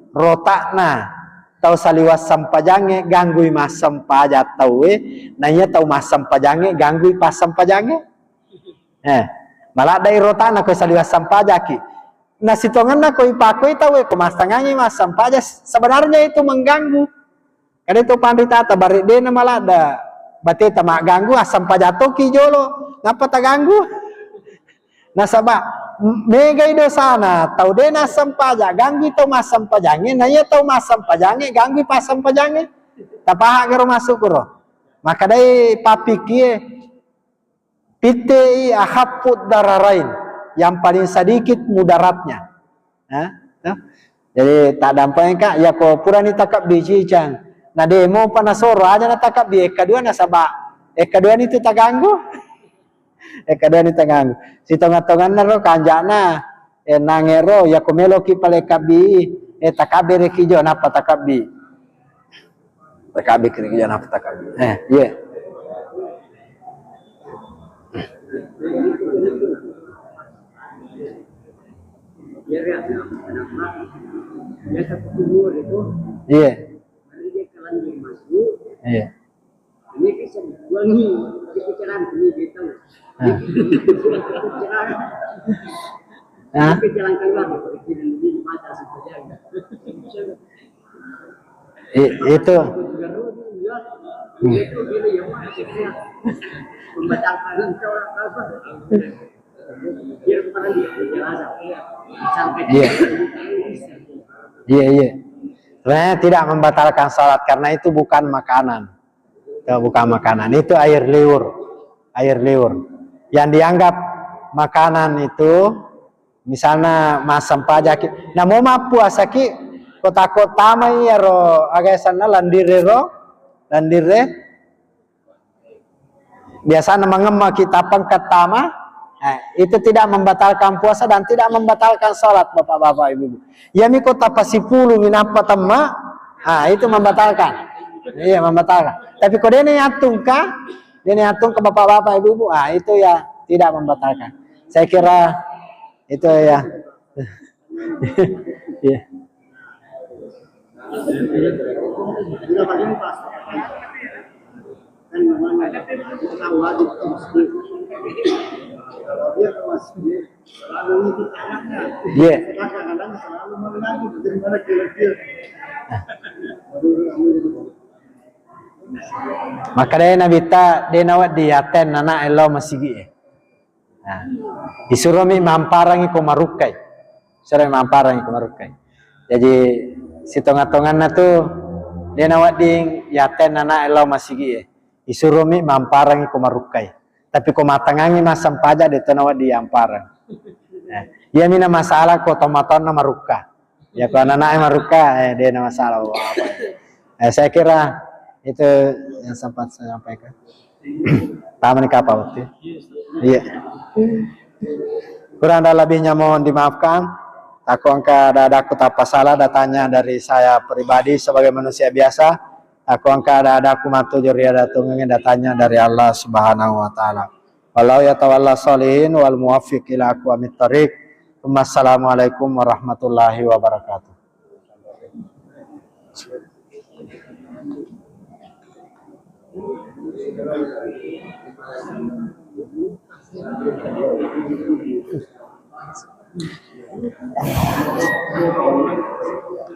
rota'na tau saliweng sempajangnge ganggui massempajang tauwe, naiya tau massempajangnge ganggui passempajangnge. Eh, maladde'i rota'na ko saliweng sempajaki. Nasitongenna ko ipakoi tauwe ko massangangi massempajang, sebenarnya itu mengganggu. Kada itu panritata, bareddena maladda bateta magganggu, assampajatoki jolo, nappa taganggu. Nasaba megai dosana tau de nassampaja, ganggui tau massampajangnge, naiya tau massampajangnge ganggui passampajangnge. Tapahagaro masuk kuro? Makadai pappikie, pittei ahappud dararain, yang paling sedikit mudaratnya. Nah, tuh. Jadi tak dampaknya kak, ya ko purani takabbi cicang. Nah demo pa nasoro aja na takabbi, eh kedua nasaba, eh kedua ni tu taganggu. Eh kedua ni taganggu. Si tonga-tonganna ro kanjana, eh nangero ya ko meloki pale kabbi, eh takabbi reki jo napa takabbi. Takabbi kiri kiri napa takabbi. Eh, iya. Iya. Iya. Ah. Ah. I-, itu. Hmm. Iya. Iya, iya. Sebenarnya tidak membatalkan salat karena itu bukan makanan. Itu bukan makanan, itu air liur. Air liur. Yang dianggap makanan itu misalna massempajaki, namo mappuasaki, ko tako tamai iyaro aga yasenna landirero, landire, biasana mangemmaki tappa engka tama, Eh, itu tidak membatalkan puasa dan tidak membatalkan sholat, Bapak-bapak, Ibu-ibu. Iya, miko tapasipulumi nappa temma, ah, itu membatalkan. Iya, membatalkan. Tapi ko dene yattungka, dene yattungka, Bapak-bapak, Ibu-ibu, ah, itu ya tidak membatalkan. Saya kira itu ya. Iya. Iya. Makkedai Nabitta, de nawedding yatenna ana lao masigi'e. Nah, isuromi mamparangi ko marukkai. Isuromi mamparangi ko marukkai. Jaji, sitonga-tonganna tu, de nawedding yatenna ana lao masigi'e. Isuromi mamparangi ko marukkai. Tapi ko matangangi massempajang, de to nawedding yamparang. Nah, iyami na masalah ko tomatoanna marukka. Ya, ko anak-anak marukka, eh, de na masalah. Eh, saya kira itu yang sempat saya sampaikan. Tamani kapang waktu? Iya. Kurang dan lebihnya mohon dimaafkan. Aku engka ada-adaku tanpa salah, datangnya dari saya pribadi sebagai manusia biasa. Aku engka ada-adaku matu juri ada tunggangi, datangnya dari Allah Subhanahu wa Ta'ala. Wallahu yatawalla sholihin wal muwaffiq ila aqwamit thariq. Assalamualaikum warahmatullahi wabarakatuh.